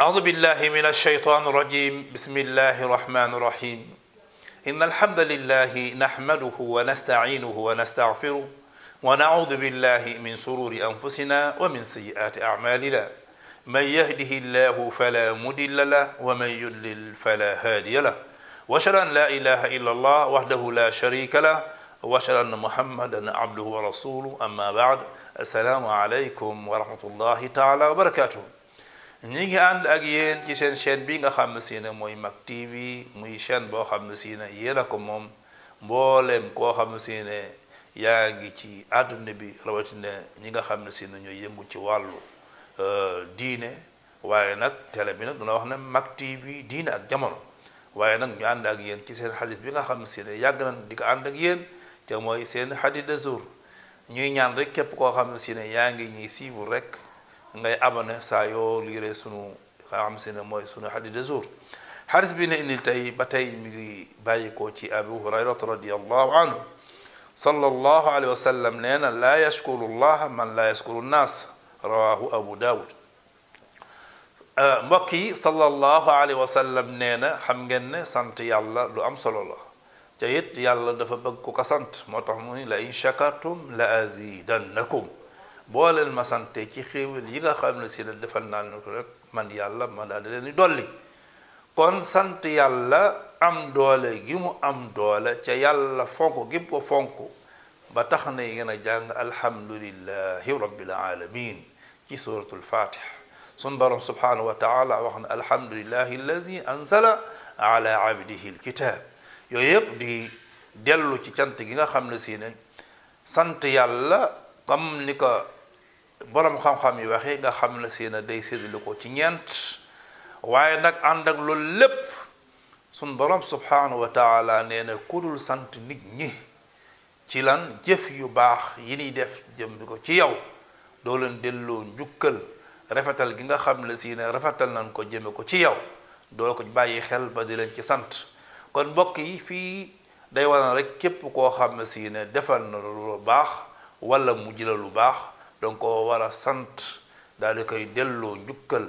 أعوذ بالله من الشيطان الرجيم بسم الله الرحمن الرحيم إن الحمد لله نحمده ونستعينه ونستغفره ونعوذ بالله من شرور أنفسنا ومن سيئات أعمالنا من يهده الله فلا مضل له ومن يضلل فلا هادي له وأشهد أن لا إله إلا الله وحده لا شريك له وأشهد أن محمدا عبده ورسوله أما بعد السلام عليكم ورحمة الله تعالى وبركاته. ñi ngi ànd ak yéen ci seen chaîne bi nga xam ne si ne mooy Mak TV muy chaîne boo xam ne si ne yéen a ko moom mbooleem koo xam ne si ne yaa ngi ci àdduna bi rawatina ñi nga xam ne si ne ñooy yëngu ci wàllu diine waaye nag télé bi nag duna wax ne Mak TV diine ak jamono waaye nag ñu ànd ak yéen ci seen xadis bi nga xam ne si ne yàgg na di ko ànd ak yéen te mooy seen xadis de jour ñuy ñaan rek képp koo xam ne si ne yaa ngi ñuy suivre rek ngay abonné saa yoo liiree sunu xam se ne mooy sunu xadis de jour xadis bi ne indil tey ba tey mi ngi bàyyikoo ci Abu Hurayrata radiyallahu anhu sallallahu alayhi wa sallam nee na laa yashkuru llaha man laa yashkuru nnaas rawahu Abu Dawud. mbokk yi sallallahu alayhi wa sallam nee na xam ngeen ne sant yàlla lu am solo la te it yàlla dafa bëgg ku ko sant moo tax mu ni la in shakartum la azidannakum boo leen ma sante ci xéewal yi nga xam ne si la defal naa leen ko rek man yàlla ma daal di leen di dolli kon sant yàlla am doole gi mu am doole ca yàlla fonk gi ko fonk ba tax na ngeen a jàng alhamdulillahi rabbil alamin ci suratul fatiha sun borom subhanahu wa taala wax na alhamdulillahi allazi anzala ala abdihi alkitab yooyu yëpp di dellu ci cant gi nga xam ne si ne sant yàlla comme ni ko borom xam-xam yi waxee nga xam ne si ne day séddale ko ci ñeent waaye nag ànd ak loolu lépp sun borom subhanahu wa taala nee na kudul sant nit ñi ci lan jëf yu baax yi ñuy def jëm bi ko ci yow doo leen delloo njukkal rafetal gi nga xam ne si ne rafetal nañ ko jëme ko ci yow doo ko bàyyi xel ba di leen ci sant kon mbokk yi fii day wane rek képp koo xam ne si ne defal na lu baax wala mu jëla lu baax donc ko war a sant daal di koy delloo njukkal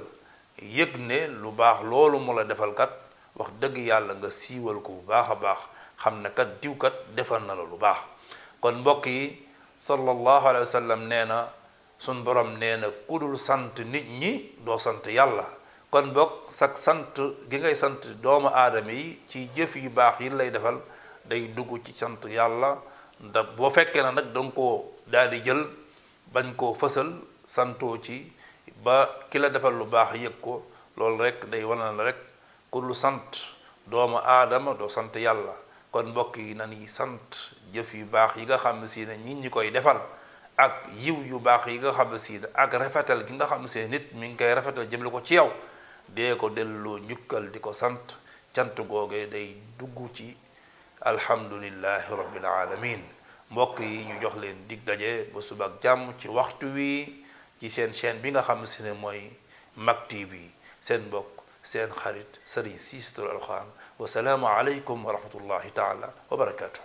yëg ne lu baax loolu mu la defal kat wax dëgg yàlla nga siiwal ko bu baax a baax xam ne kat diw kat defal na la lu baax kon mbokk yi sallallahu alayhi wa sallam nee na sun borom nee na ku dul sant nit ñi doo sant yàlla kon bokk sak sant gi ngay sant doomu aadama yi ci jëf yu baax yi lay defal day dugg ci sant yàlla ndax boo fekkee na nag danga koo daal di jël bañ koo fësal santoo ci ba ki la defal lu baax yëg ko loolu rek day wane la rek ku dul sant doomu aadama doo sant yàlla kon mbokk yi nan yi sant jëf yu baax yi nga xam ne si ne ñi koy defal ak yiw yu baax yi nga xam ne si ne ak rafetal gi nga xam ne si nit mi ngi koy rafetal jëmle ko ci yow dee ko delloo njukkal di ko sant cant googee day dugg ci alhamdulillahi rabbil alamin mbokk yi ñu jox leen dig daje ba suba ak jàmm ci waxtu wi ci seen chaîne bi nga xam ne si ne mooy Mak TV seen mbokk seen xarit Serigne Cissé Touré Al Quran wa salaamu aleykum wa rahmatullahi taala wa barakatuh